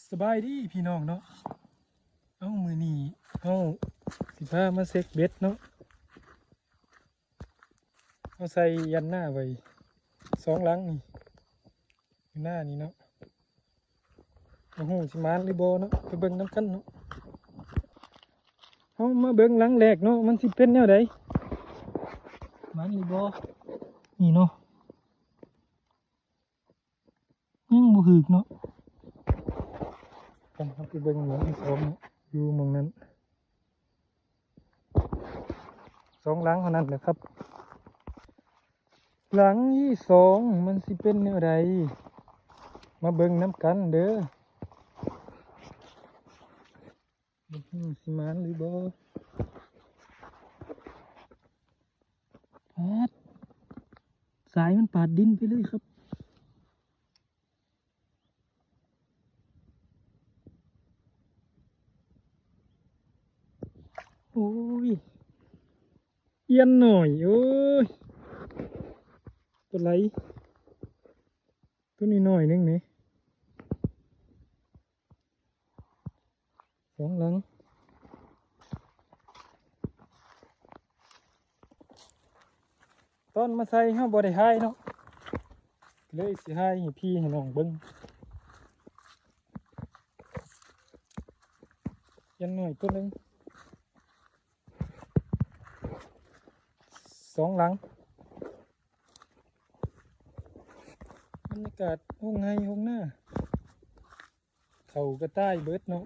ສະບາຍດີພີ່ນ້ອງເນາະ. ເອົ້າ ມື້ນີ້ເຮົາຊິພາມາເຊັກເບັດເນາະ. ເຮົາໃສ່ຢັນໜ້າໄວ້ສອງຫຼັງນີ້ ຢູ່ໜ້ານີ້ເນາະ. ບໍ່ຮູ້ຊິໝານຫຼືບໍ່ເນາະ, ໄປເບິ່ງນຳກັນເນາະ. ເຮົາມາເບິ່ງຫຼັງແລກເນາະ, ມັນຊິເປັນແນວໃດ, ໝານຫຼືບໍ່. ນີ້ເນາະ. ຍັງບໍ່ຖືກເນາະ. ກັນເຮົາໄປເບິ່ງຫຼັງທີ່ສອງເນາະ, ຢູ່ໝ່ອງນັ້ນ ສອງຫຼັງເທົ່ານັ້ນແຫຼະຄັບ. ຫຼັງທີ່ສອງມັນຊິເປັນແນວໃດ, ມາເບິ່ງນຳກັນເດີ. ບໍ່ຮູ້ຊິໝານຫຼືບໍ່. ປາດ ສາຍມັນປາດດິນໄປເລີຍຄັບ. ໂອ້ຍ ອ່ຽນນ້ອຍ ໂອ້ຍ ຕົວໃດ ຕົວນ້ອຍໆໜຶ່ງນີ້. ສອງຫຼັງ. ຕອນມາໃສ່ເຮົາບໍ່ໄດ້ຖ່າຍເນາະ, ເລີຍຊິຖ່າຍໃຫ້ພີ່ໃຫ້ນ້ອງເບິ່ງ. ຢ່າງໜ້ອຍຕົວໜຶ່ງ. ສອງຫຼັງ. ບັນຍາກາດໂຮງໄຮ່ໂຮງນາ. ເຂົ້າກະຕ່າຍເບິດເນາະ,